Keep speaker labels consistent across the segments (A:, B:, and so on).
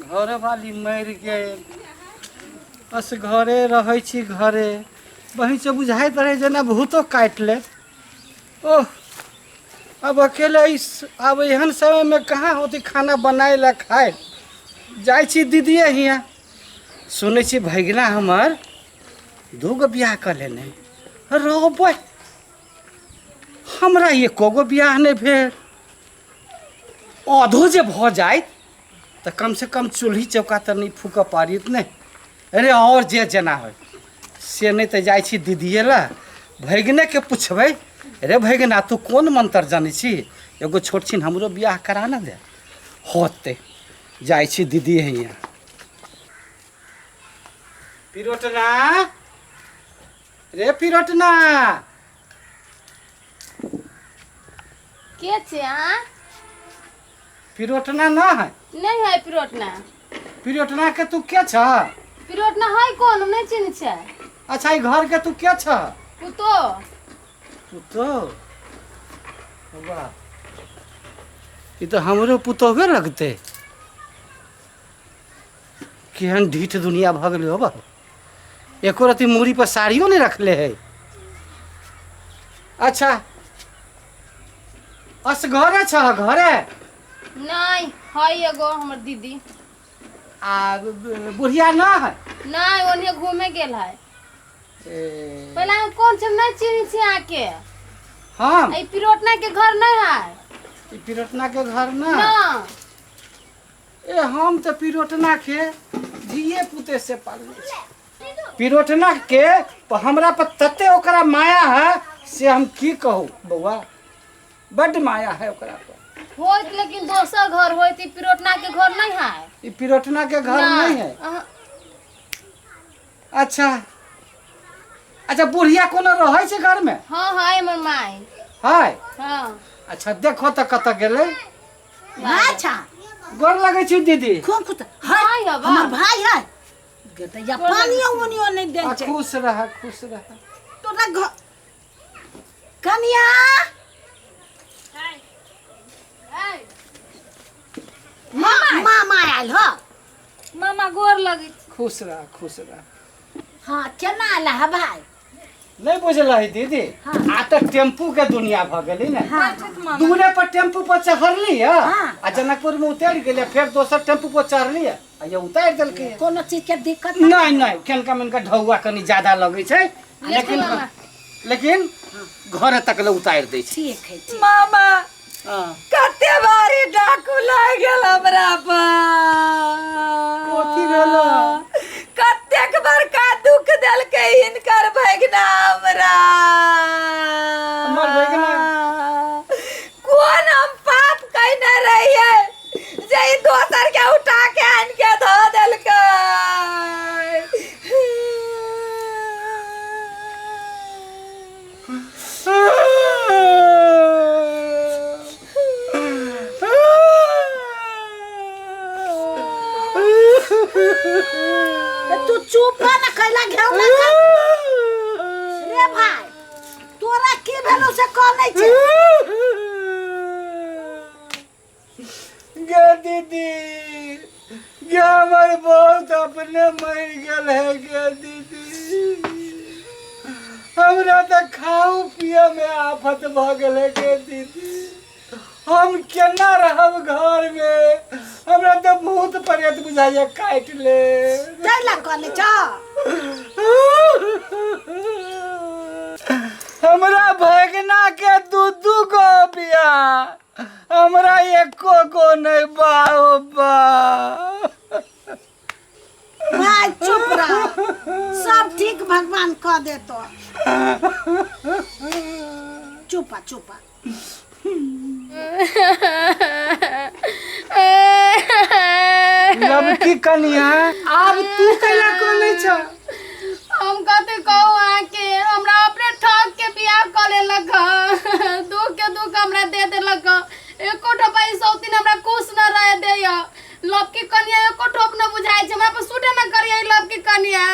A: घरवाली मरि गेल, बस घरे रहै छी घरे। बहींसँ बुझाइत रहै जेना भूतो काटि लेत। ओह, अब अकेले इस आब एहन समयमे कहाँ होती खाना बनाय लए खाय। जाइ छी दीदिए हियाँ, सुनै छी भगिना हमर दूगो बियाह कऽ लेने रहबै, हमरा एको गो बियाह नहि भेल। आधो जे भऽ जाइत तऽ कमसँ कम चूल्ही चौका तऽ नहि फूकऽ पारित ने। अरे आओर जे जेना होइ से नहि तऽ जाइ छी दीदिए लए, भगिनेके पुछबै, रे भगिना तू कोन मंत्र जानै छी, एगो छोट छिन हमरो बियाह करा ने दे। होतै, जाइ छी दीदी हियाँ। पिरोटना रे पिरोटना।
B: के छै अहाँ?
A: पिरोटना ना है?
B: नहीं है पिरोटना।
A: पिरोटना के तू के छ?
B: पिरोटना है कौन, हम नहीं चिन्ह छै।
A: अच्छा, ई घर के तू के छ?
B: पुतो।
A: पुतो? वाह, ई तो हमरो पुतोहे लगते। केहन ढीठ दुनिया भऽ गेलै हो बा, एको रति मूड़ी पर साड़ियो नहीं रखले है। अच्छा, अस घरे छ? घरे
B: नहीं है, एगो हमर दीदी।
A: आ बुढ़िया ना है?
B: नहीं, ओने घूमे गेल है।
A: ए,
B: पहले हम कौन छै, हम नहीं चिन्ह छी अहाँके।
A: हम
B: ई पिरोटना के घर नहीं है?
A: ई पिरोटना के घर ना?
B: ना।
A: ए, हम तऽ पिरोटना के धिये पुते से पालने छी। पिरोटना के हमरा पर तते ओकरा माया है से हम की कहू बौआ, बड्ड माया है ओकरा पर।
B: होइत लेकिन दोसर घर होइत, ई पिरोटना के घर नहीं है।
A: ई पिरोटना के घर नहीं है?
B: अहाँ-
A: अच्छा अच्छा, बुढ़िया कोनो रहै छै घर में?
B: हाँ है, हमर माय
A: है।
B: हाँ।
A: अच्छा, देखो तऽ कतऽ गेलै।
C: अच्छा,
A: गोर लगै छी दीदी।
C: खूब खुश है।
B: भाई है बा।
C: हमर भाई है या पानियो उनियो नहीं दे
A: आ,
C: छै।
A: खुश रह, खुश रह।
C: तोरा घर कनिया मामा आयल हो।
B: मामा गोर लगै छी।
A: खुश रह, खुश रह।
C: हाँ, केना आयल है भाई?
A: नहीं बुझल है दीदी, आ तऽ टेम्पू के दुनिया भऽ गेलै ने।
C: हाँ।
A: दूरे पर टेम्पू पर चढ़ली है
C: हाँ।
A: आ जनकपुर में उतरि गेलै, फेर दोसर टेम्पू पर चढ़ली है आ ये उतारि देलकै।
C: कोनो चीज के दिक्कत
A: नहीं नहीं, केनका मेनका ढौआ कनी ज्यादा लगै छै, लेकिन
B: मामा।
A: लेकिन घर तक ले उतारि दै छै।
C: ठीक है, ठीक।
D: मामा,
A: हाँ।
D: कते बारी डाकू लागि गेल हमरा पर।
A: कथी भेल?
D: कतेक बड़का दुख देलकै हिनकर भगिना हमरा।
A: हमर भगिना?
D: कोन हम पाप कयने रहियै जे ई दोसर के उठा के आनि के धऽ देलकै।
C: तू चुप रह ना, कैला घेउ ना कर। रे भाई, तोरा की भेलो से कह नहीं छै।
A: गे दीदी गे, हमर बहुत अपने मरि गेल है। गे दीदी, हमरा तऽ खाऊ पिए में आफत भऽ गेल है। गे दीदी, हम केना रहब घर में? हमरा तऽ भूत प्रेत बुझाइया काटि ले।
C: कैला कहले छ?
A: हमरा भगना के दू दू गो बियाह, हमरा एको गो नहीं। बा ओ बा।
C: भाई, चुप रह, सब ठीक भगवान कह देतो। चुप आ, चुप आ।
A: लबकी कनिया, आब तू कैला कनै छ?
B: हम कथी कहू अहाँके, हमरा अपने ठग के बियाह कऽ लेलक हँ, दुख के दुख हमरा दे देलक हँ। एको ठोपा ई सौतीन हमरा खुश न रहे दैया। लबकी कनिया एको ठोप न बुझाइ छै, हमरा पर सूटे न करिया ई लबकी कनिया।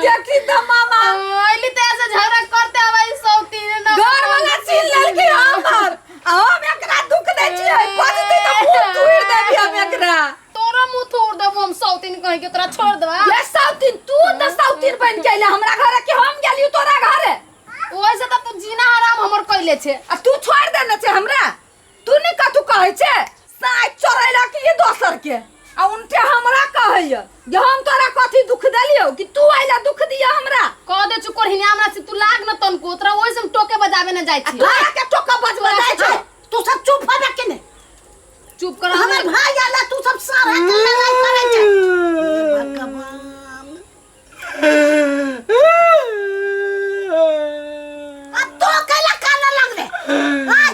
D: देखी तऽ मामा।
B: अइली तऽ ऐसे झगड़ा करते आबै ई सौतीन न।
D: घर वाला छीन लेलकै हमर आ हम एकरा दुख दै छियै, बजतै तऽ मुँह तोड़ि देबै हम एकरा।
B: तोरो मुँह तोड़ देबौ। हम सौतीन कहि के तोरा छोड़ देबा।
D: ये सौतीन, तू त सौतीन बन के अइले हमरा घरे कि हम गेलियो तोरा घरे?
B: ओइसे त तू जीना हराम हमर कइले छे।
D: आ तू छोड़ देने छे हमरा? तू नहीं कथू कहै छे? साँझ चोरैला कि ये दोसर के आ उनटे हमरा कहैया जे हम तोरा कथी दुख देलियौ कि तू अइला दुख दिया हमरा?
B: कह दे छु कोरहिनी, हमरा से तू लाग न तनको, तोरा ओइसे हम टोके बजाबे न जाइ
D: आ
B: छी।
D: तोरा के टोका बजबे
C: जाइ छै, तू सब चुप होबे कि नहि?
B: चुप कर।
C: हमर भाई आला, तू सब सारा के लड़ाई करै छै। हे भगवान, अब तो कैला काना लगले? आय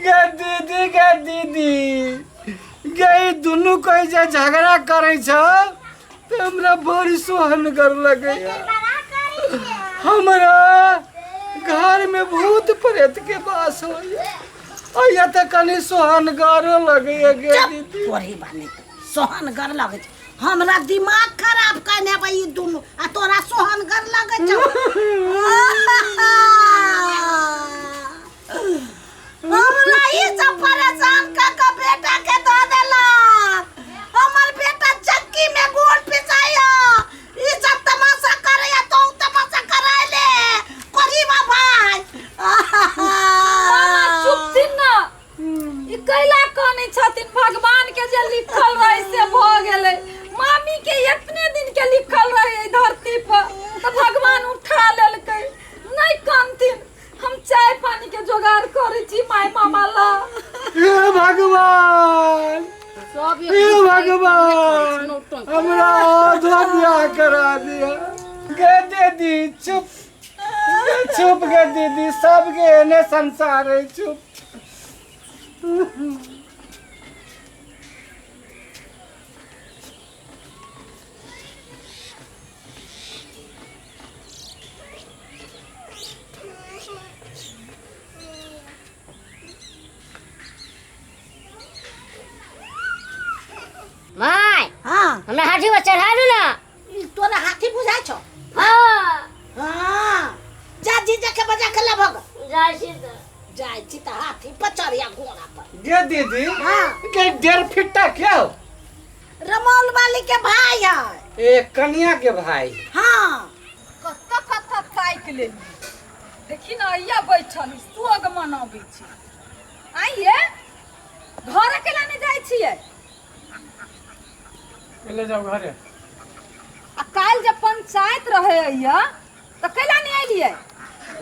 A: गे दीदी, गे दीदी, गे ई दुनू कहै जे झगड़ा करै छ तऽ हमरा बड़ सोहनगर लगैया। हमरा घर में भूत प्रेत के वास होइया, अइया तऽ कनि सोहनगरो लगैया गे दीदी।
C: पढ़ी बानी सोहनगर लगै छै। हमरा दिमाग खराब कने बा ई दुनू, आ तोरा सोहनगर लगै छौ। हमरा ई सब परेशान क के बेटा के दऽ देलक। हमर बेटा चक्की में गोड़ पिसाइया, ई सब तमाशा करैया, तो तमाशा कराय ले कोरीबा भाई।
D: मामा चुपथिन ना, ई कैला कनै छथिन? भगवान के जे लिखल रहे से भऽ गेलै। मामी के एतने दिन के लिखल रहे एहि धरती पर तऽ भगवान उठा लेलकै। नहि कनथिन, हम चाय पानी के जोगाड़ करै छी माय मामा ला।
A: हे भगवान,
B: सब
A: हे भगवान, हमरा आधो बियाह करा दिया। गे दीदी चुप, गे चुप, गे दीदी, सबके एने संसार है, चुप।
E: My.
C: हाँ।
E: हमरा हाथी पर चढ़ा दू ना।
C: ई तोरा हाथी बुझाइ छौ?
E: हाँ।
C: हाँ, जा, जीजा के बजा के लाबह।
E: जाइ छी तऽ।
C: जाइ छी तऽ हाथी पर चढ़िया घोड़ा पर।
A: गे दीदी।
C: हाँ।
A: गे 1.5 फिट्टा क्या हो?
C: रमौल वाली के भाई है।
A: ए कनिया के भाई।
C: हाँ।
D: कतऽ कतऽ ताकि लेली, देखी ने, अइया बैठल सुअग मनाबै छी। आइये घर केला नहि जाइ छियै?
A: ले जाओ घरे।
D: आ काल्हि जे पंचायत रहे अइया तऽ कैला नहि एलियै?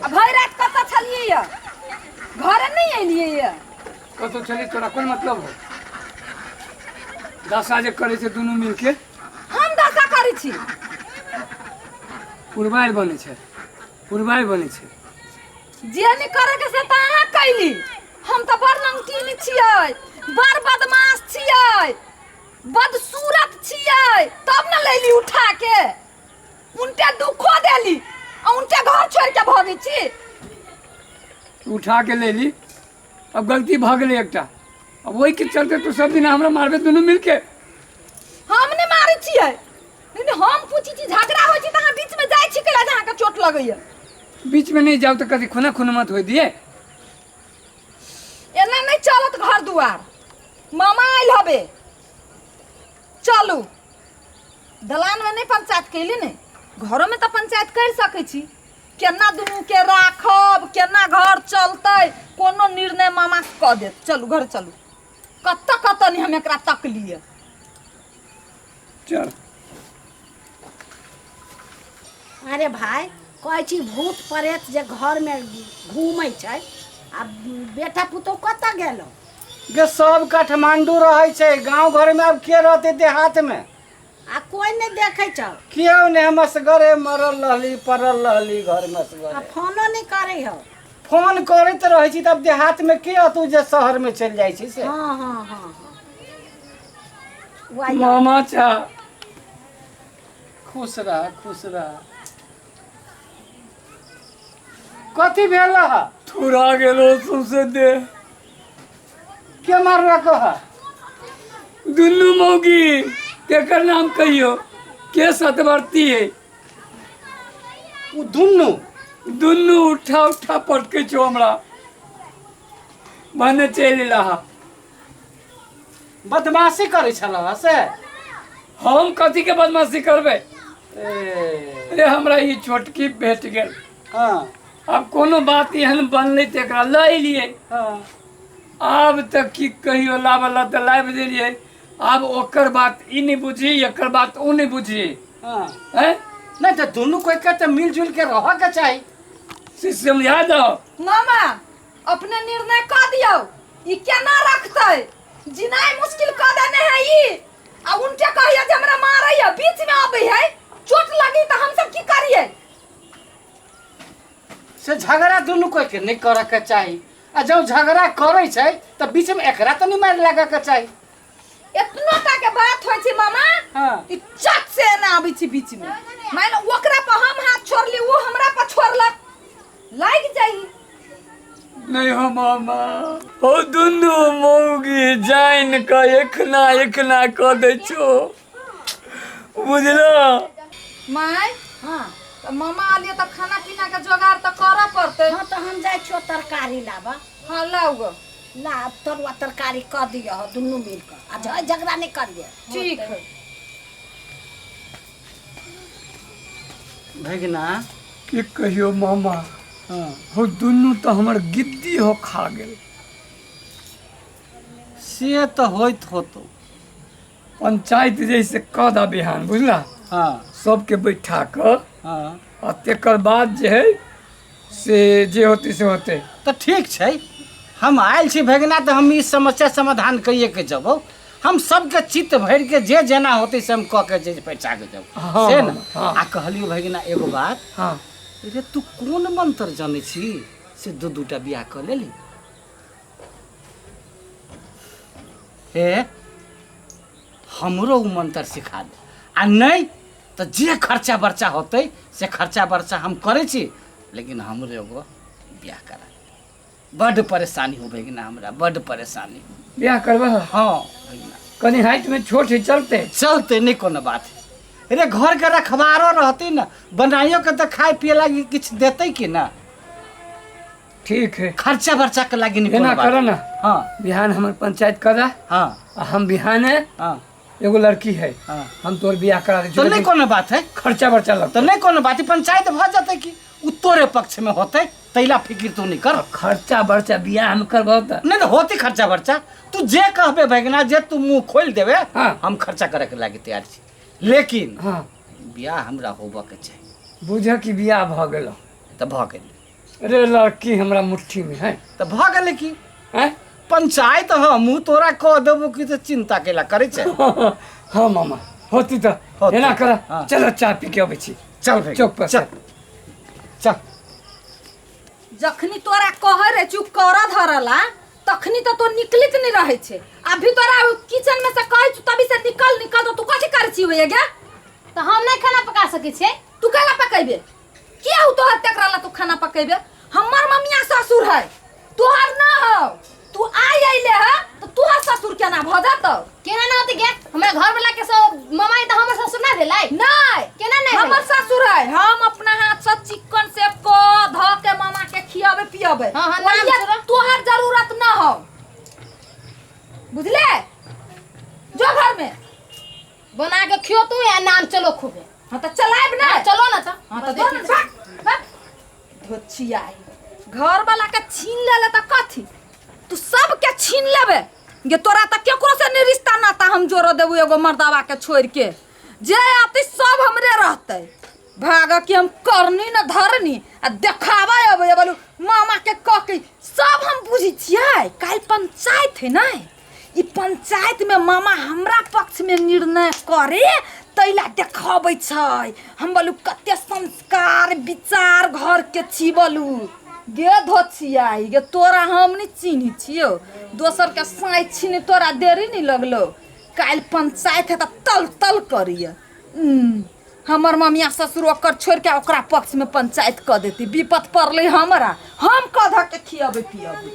D: आ भरि राति कतऽ छलियै यऽ? घरे नहि एलियै यऽ?
F: कतौ छली तोरा कोन मतलब हो? दशा जे करै छै दुनू मिलके।
D: हम दशा करै छी?
F: पुरबारि बनै छै, पुरबारि बनै छै।
D: जे नहि करैके से तऽ अहाँ कैली। हम तऽ बड़ नमकीन छियै, बड़ बदमाश छियै, बदसूरत छियै, तब ने लैली उठा के, उनटे दुखो देली आ उनटे घर छोड़ि के भगै छी।
F: उठा के लेली, अब गलती भऽ गेलै एकटा, अब ओहिके चलते तू सब दिन हमरा मारबे दुनू मिलके?
D: हम नहि मारै छियै, लेकिन हम पूछै छी, झगड़ा होइ छै तऽ अहाँ बीचमे जाइ छी कैला जे अहाँके चोट लगैया?
F: बीचमे नहि जाउ तऽ कथी खूना खून मत होइ दिए?
D: एना नहि चलत घर दुआर। मामा आयल हबे, चलू। दलानमे नहि पंचायत कैली ने, घरोमे तऽ पंचायत करि सकै छी। केना दुनूके राखब, केना घर चलतै, कोनो निर्णय मामा कऽ देत। चलू घर चलू। कतऽ कतऽ नहि हम एकरा तकलियै।
F: चल।
C: अरे भाई, कहै छी भूत प्रेत जे घरमे घूमै छै, आ बेटा पुतोह कतऽ गेलो?
A: गे सब काठमांडू रहै छै, गांव घर में अब के रहते देहात में?
C: आ कोई नहि देखै छौ?
A: कियो नहि, हम असगरे मरल रहली, पड़ल रहली घर में
C: आ
A: असगरे।
C: फोनो नहि करै हौ?
A: फोन करैत रहै छी। तब देहात में के तू जे शहर में चलि जाइ छी से।
C: हाँ हाँ हाँ हाँ, वाह।
F: मामा चा।
A: खुश रह, खुश रह। कथी भेल है?
F: थुरा गेलो सौंसे देह।
A: के मारलक है?
F: दुनू मौगी, केकर नाम कहियो, के सतवर्ती है?
A: ओ दुनू?
F: दुनू उठा उठा पटकै छौ हमरा। भने चलि एला।
A: बदमाशी करै छलह से?
F: हम कथी के बदमाशी करबै?
A: ए
F: अरे हमरा ई छोटकी भेट गेल।
A: हाँ।
F: आब कोनो बात एहन बनलै तऽ एकरा लऽ एलियै।
A: हाँ।
F: आब तऽ की कहियो, लाबऽ तऽ लाबि देलियै, आब ओकर बात ई नहि बुझी, एकर बात ओ नहि बुझी।
A: हाँ।
F: हैं?
A: नहि तऽ दुनू कोई के तऽ मिलजुल के रहऽ के चाही।
F: से समझा दो।
D: मामा, अपने निर्णय कऽ दियौ, ई केना रखतै? जिनाइ मुश्किल कऽ देने है ई, आ उनके कहिए जे हमरा मारैया, बीच में आबै है, चोट लगी तऽ हमसब की करियै?
A: से झगड़ा दुनू कोई के नहि करऽ के चाही, आ जब झगड़ा करै छै तऽ बीच में एकरा तऽ नहि मारि लागऽ के चाही।
D: एतना टा के बात होइ छै मामा।
A: हाँ।
D: ई चट से एना आबै छै बीच में, मानि ओकरा पर हम हाथ छोड़ली, ओ हमरा पर छोड़लक, लागि जाइ।
F: नहीं हो मामा, ओ दुनू मौगी जानि कऽ एखना एखना कऽ दै छौ, बुझलो?
D: माय।
C: हाँ।
D: तऽ मामा आलिए तऽ खाना पीना के जोगाड़ तऽ करऽ पड़तै।
C: हाँ, तऽ हम जाइ छियौ तरकारी लाबऽ।
D: हाँ, लाउ गो।
C: ला, तरुआ तरकारी कऽ दिअ दुनू मिल कऽ, आ झगड़ा नहि करियै।
D: ठीक है।
A: भगिना।
F: की कहियो मामा?
A: हाँ।
F: हो दुनू तऽ हमर गिद्दी हो खा गेल।
A: से तऽ होइत होतो।
F: पंचायत जैसे कऽ दा बिहान, बुझला?
A: हाँ।
F: सबके बैठा कऽ।
A: हाँ।
F: आ तेकर बाद जे है से जे होतै से होतै।
A: तऽ ठीक छै, हम आयल छी भगिना, तऽ हम ई समस्या समाधान करिए के जबौ। हम सबके चित्त भरि के जे जेना होतै से हम कऽ के जे पैसा के जब।
F: हाँ,
A: से ने।
F: हाँ।
A: आ कहलियौ भगिना, एगो बात।
F: हाँ।
A: रे, तू कोन मंत्र जनै छी से दू दूटा बियाह कऽ लेली? हे, हमरो उ मंत्र सिखा दे, आ नहि तऽ जे खर्चा बर्चा होतै से खर्चा बर्चा हम करै छी, लेकिन हमरो एगो बियाह करा दे। बड्ड परेशानी हो भगिना, हमरा बड्ड परेशानी।
F: बियाह करबह?
A: हाँ भगिना।
F: कनि हाइट में छोट है, चलते?
A: चलते, नहि कोनो बात है। रे, घर के रखवारो रहतै ने, बनाइयो के तऽ खाय पिए लागी किछु देतै कि ना?
F: ठीक है।
A: खर्चा बर्चा के लागी नहीं
F: एना
A: कोनो बात।
F: कर ना।
A: हाँ।
F: बिहान हमर पंचायत करा।
A: हाँ।
F: आ हम बिहान है।
A: हाँ।
F: एगो लड़की है।
A: हाँ।
F: हम तोर बियाह करा दे।
A: तो नहीं कोनो बात है।
F: खर्चा बर्चा लगतौ।
A: तो नहीं कोनो बात है, पंचायत भऽ जेतै कि उ तोरे पक्ष में होतै, तैला फिक्र तू नहीं कर।
F: खर्चा बर्चा बियाह हम करबौ तऽ
A: नहीं तो होती खर्चा बर्चा, तू जे कहबे भगिना, जे तू मुंह खोल देबे।
F: हाँ।
A: हम खर्चा करे के लागी तैयार छी, लेकिन
F: हाँ,
A: बियाह हमरा होबऽ के चाही।
F: बुझ कि बियाह भऽ गेलौ।
A: तऽ भऽ गेल।
F: अरे, लड़की हमरा मुट्ठी में है।
A: तऽ भऽ गेलै की।
F: हैं?
A: पंचायत हमहूँ तोरा कह देबो कि, तऽ चिंता केला करै छै?
F: हाँ मामा, होती तऽ।
A: होती।
F: एना कर।
A: हाँ।
F: चलो, चाय पी के अबै छी।
A: चल भाई।
F: चौक पर।
A: चल चल।
D: जखनी तोरा कहै रहे चुप कर धरला, तखनी तो तो निकलित नहीं रहे छे। अभी तोरा किचन में से कहै छु तभी से निकल निकल, तो तू कथी करै छी होए गे?
B: तऽ हम नहि खाना पका सकै छियै?
D: तू कैला पकैबे? किया हो तोहर तेकरा ला तू खाना पकैबे? हमर ममिया ससुर है, तोहर ना हो। तू आइ अइले है तो तोहर ससुर केना भऽ जतौ?
B: केना ना होतै गे? हमरा घर वाला के सब मामा तऽ हमर ससुर ना भेलै?
D: नहीं।
B: केना नहि
D: हमर
B: भेलै?
D: ससुर है, हम अपना हाथ से चिकन से क ध के मामा के खियाबे पियाबे।
B: हाँ, हाँ, नाम
D: ओहिया
B: छोड़ो।
D: तोहर जरूरत ना हो, बुझले? जो घर में
B: बना के खियो तू या नाम चलो खूबे।
D: हाँ, तो चलायब ना।
B: हाँ, चलो ना तो।
D: हाँ, तो दो ना। भाग, भाग। धोचिया घर वाला के छीन ले ले तऽ कथी, तू सबके छीन लेबे गे? तोरा तऽ केकरो से नहीं रिश्ता नाता हम जोड़ देबू, एगो मर्दावा के छोड़ के जे आती सब हमरे रहते। भाग कि हम करनी न धरनी आ देखाबे अबै बोलू मामा के कह के सब हम बुझै छियै। काल्हि पंचायत है ने, ई पंचायत में मामा हमरा पक्ष में निर्णय करे तैला देखाबै छै। हम बोलू कते संस्कार विचार घर के छी। बोलू गे धोचिया गे, तोरा हम नहीं चिन्है छियौ, दोसर के साँइ छीने तोरा देरी नहीं लगलो। काल्हि पंचायत है तऽ तल तल करिय। हमर ममिया ससुर ओकर छोड़ि के ओकरा पक्ष में पंचायत कऽ देती। विपत पड़लै हमरा, हम कऽ धऽ के खियबै पियबै।